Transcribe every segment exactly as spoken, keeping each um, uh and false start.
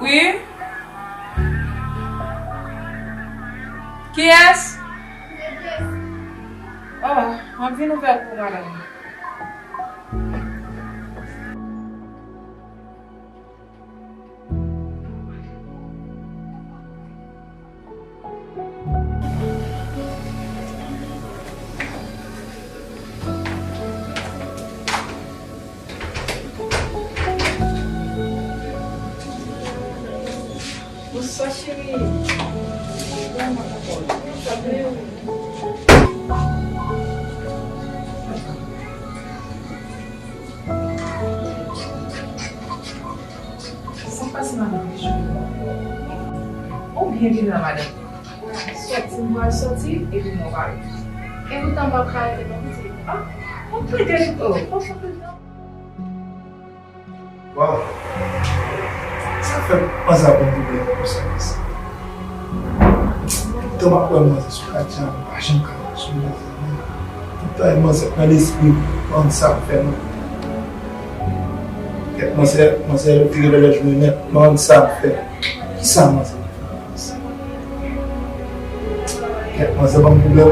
Wi? Kiyès? Oh, m ap vin ouvè l pou madanm. Bonswa, cheri. Kòman w ye? Sa k pase madanm Pechou? Ou byen vin la, madanm. Sòti, m pral sòti, epi mwen pral. E poutan m p ap ka rete non, pitit. Ah, m ap rete, oh, m ap rete. Waw. Sa fè m panse a bon pwoblèm konsa, mesi. Tout tan m ap wè manzè sou Katia, m pa janm ka sou manzè. Tout tan manzè nan lespri m, m pa konn sa m fè non. Kèt manzè, manzè vire lè lè jounen nèt, m pa konn sa m fè. Kisa manzè te fè? Kèt manzè ban m pwoblèm.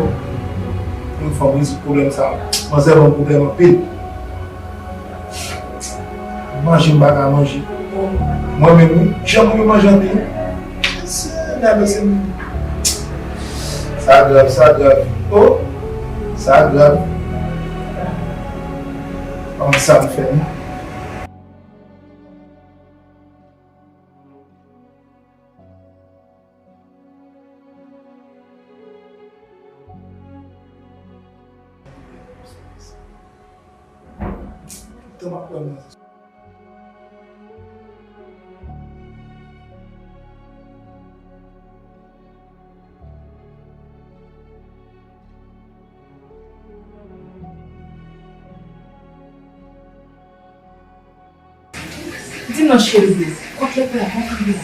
Yon fanm rezoud pwoblèm sa. Manzè ban m pwoblèm anpil. Manje m pa ka manje. Mwen menm wi, jan mwen manje anpil. Se nève se. Sa grav, sa grav. Oh, sa grav. Kòman sa m fè non? Tan m ap wè manzè. Di m non, cheri, kote w pral, kote w pral?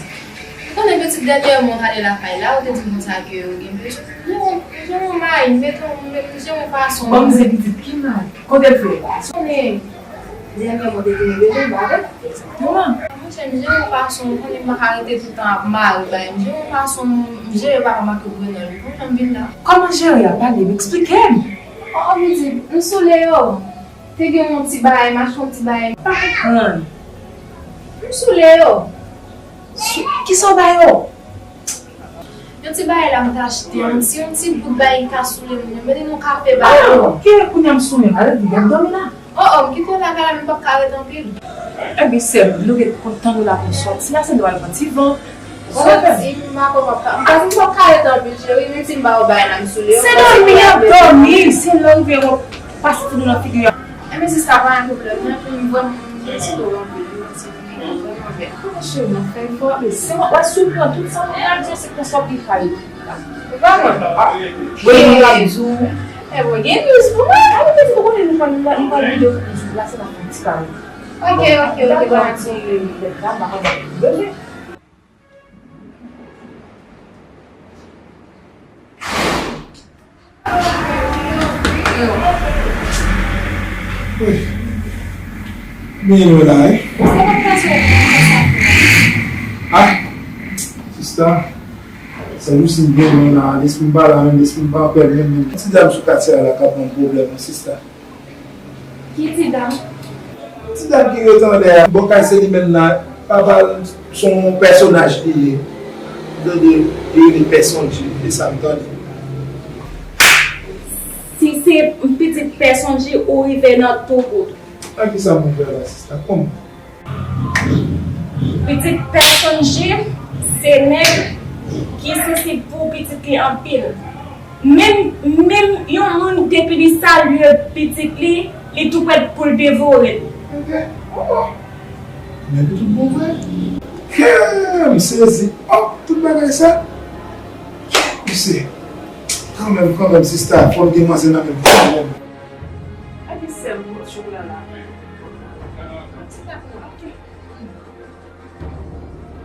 Ou konnen pitit, dènyèman w t ale lakay la, ou te di m konsa ke ou gen bezwen. Non, m jere yon may, m mete yon, m jere yon fason. Ban m di pitit, ki may? Kote l fè? Ou konnen, dènyèman w te di m bezwen, ba vre. Kòman? Monchè, m jere yon fason, ou konnen m pa ka rete tout tan ap mare bay. M jere yon fason, m jere papa m ak tout grenn li. Konn jan m vin la. Kòman jere a? Pale m, eksplike m. Oh, oh, pitit, m soule yo. Te gen yon ti bagay, m achte yon ti bagay. M pa konprann. M soule yo. Sou, kisa w ba yo? Yon ti bagay la m t achte, yon ti, yon ti bout bagay ki ka soule moun yo. Mete nan kafe ba yo. Ah, ok, kounye a m soule, ale di, gad dòmi la. Oh, oh, m kite w lakay la, men m p ap ka ret anpil. Ebyen, sè m, nou ret kontan nou la pou n sòti la, se nou al pran ti van. Sòti, m pa konn, m pa konn, m pa konn, m p ap ka ret anpil, cheri, menm si m ba w bagay la, m soule yo. Se dòmi y ap dòmi, se lè w rive w pase ti dlo nan figi a. Enben, sista, pa gen pwoblèm, non, epi m vrèman, m felisite w anpil, wi, pitit, ou vrèman bèl. Kòman cheri, m ap fè efò, men se mwen, w ap siprann tout sa mwen pral di w, se konsa w pi fay. Ou pa konn? Bon, mwen ap di w. E bon, gen niz pou mwen. A, ou te di, ou konnen nou pral, nou pral, nou pral vide yon jou la, se la fè yon ti kare. Ok, ok, ok, pa gen ti lèt la, m pa konn bezwen. Wi. Byen lwen la, wi. Ah, sista, se jis m byen lwen la, lespri m pa la menm, lespri m pa anpè menm, menm. Ti dam sou katye a la k ap ban m pwoblèm, wi, sista. Ki ti dam? Ti dam ki rete anlè a, bò kay se li menm nan, papa l se yon pèsonaj li ye. Yo tande, yo rele Pè Sondji, se sa m tande. Si se pitit Pè Sondji, ou rive nan tou bout. A kisa m ouvè la, sista? Kòman? Pitit Pè Sondji, se nèg ki sansib pou pitit li anpil. Menm, menm yon moun, depi li salye pitit li, li tou prèt pou l devore l. Ebyen, oh, oh. Men pitit bon vre. Kè, m sezi. Oh, tout bagay sa. Misye, kanmenm, kanmenm, sista, fò m gen manzè nan men m kanmenm. Epi sèl bout chokola la.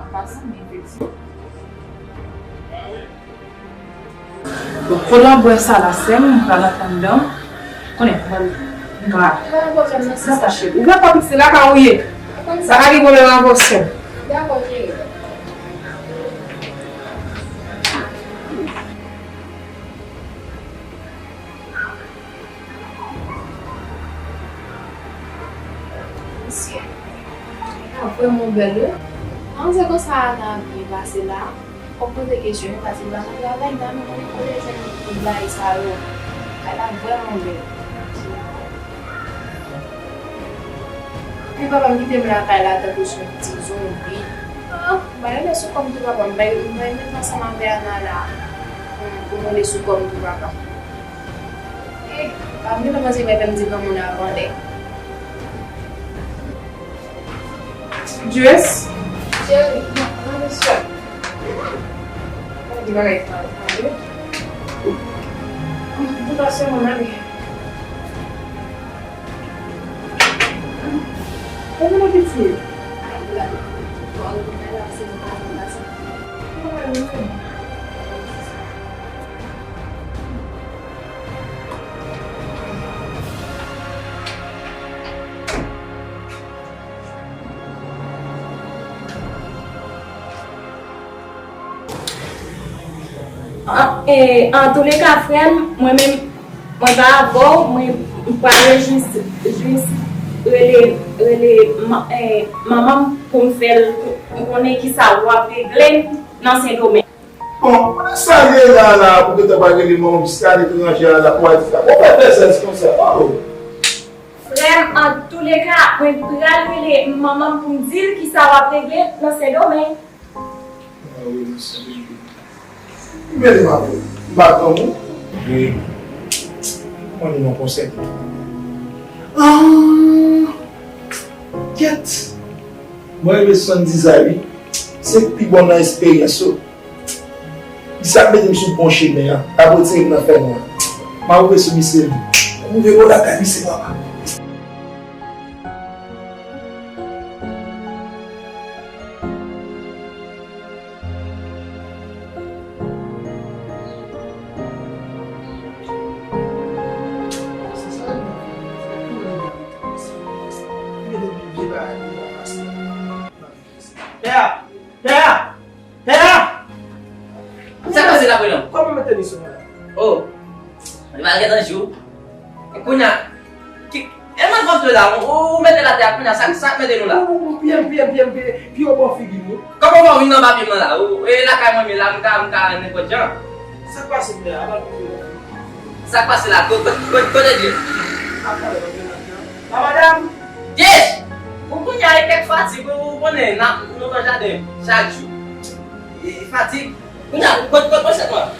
An pasan, men efektivman. Bon, pandan w bwè sa la, sè m, m pral antre anndan. Konnen, m pral, m pral. Dakò, cheri. Ou gen pa pitit, se lakay ou ye. Sa pa gen pwoblèm avè w, sè m. Dakò, cheri. Vrèman bèl, wi. An, se konsa Ana ap byen pase la. Fòk poze kesyon, wi, paske l pa nan travay, Ana, nou konnen kote l jwenn tout bagay sa yo. Kay la vrèman bèl. Wi, papa m kite m lakay la tankou se yon ti zonbi. Ah, m pa rele sou kò m tou, papa m. M pa, m pa renmen ansanm avè Ana la. Hmm, pou m rele sou kò m tou, papa. Eh, pa m gentan panse mwen menm di granmoun avan lè. Jess? Cheri, non, non, mesye. Gade bagay sa, tande. Bouda se mwen ale. Mwen vin piti. An, e, antouleka, frè m, mwen menm, mwen pa avè w, mwen, m prale jis, jis rele, rele ma-, e, manman m pou m fè l konnen kisa w ap regle nan Sendomeng. Bon, kote sa ye la, la, pou gentan pa rele manman m jiska aletranje a, la, pou al di sa. Bon, fè pèsèz konsa, oh. Frè m, antouleka, mwen pral rele manman m pou m di l kisa w ap regle nan Sendomeng. Ah wi, nan Sendomeng. Ou byen, m ap, m pa granmoun. Wi. Mwen li nan konsèy. Ah! Kèt! Mwen rive swasanndis ane, wi. Se pi bon nan esperyans yo. Li sa k mete m sou bon chemen an, k ap retire m nan fènwa. M a rive sou misye, wi. M rive bò lakay misye, papa. Pè a! Pè a! Pè a! Sa k pase la, prenon? Kòman mete li sou mwen la? Oh. Li pa gentan jou. E kounye a, ki, e mwen kontre la, ou, ou mete l atè a kounye a, sa, sa k mete nou la? Ou, ou, ou, pye m, pye m, pye m, pye, pye w bò figi m, wi. Kòman w pa vin anba pye m nan la? Ou, e lakay mwen, men la, m ka, m ka nenpòt jan. Sa k pase, pè a? Sa k pase la? Ko-, ko-, ko-, kote Jess? Apa, la madanm? Jess! Ou kounye a e kèk fatig, ou konnen, n ap, nou nan jaden chak jou. E, e fatig. Kounye a, kot, kot manchèt lan?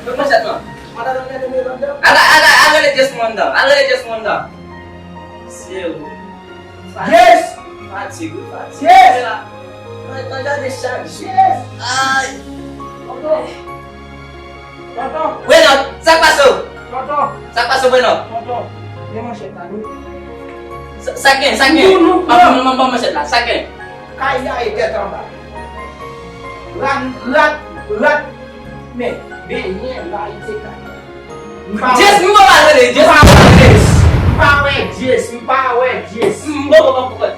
Kot manchèt lan? Madanm, gade men madanm. Al, al, al, al rele Jess mwen anndan. Al rele Jess mwen anndan. Mesye, wi. Fatig. Jess! Fatig, wi, fatig. Jess! Nan, nan jaden chak jou. Jess! Ay! Tonton! Tonton! Prenon, sa k pase w? Tonton! Sa k pase w, prenon? Tonton! Men manchèt la, wi. Sa, sa gen, sa gen? Non, non, non. Ban m, ban m, ban m manchèt la, sa gen? Kay la e tèt anba. Rat, rat, rat. Men, benyen la, li te kay. M pa wè Jess, m pa wè Jess. M pa wè Jess, m pa wè Jess. M pa wè Jess. M pa wè Jess. M pa wè Jess.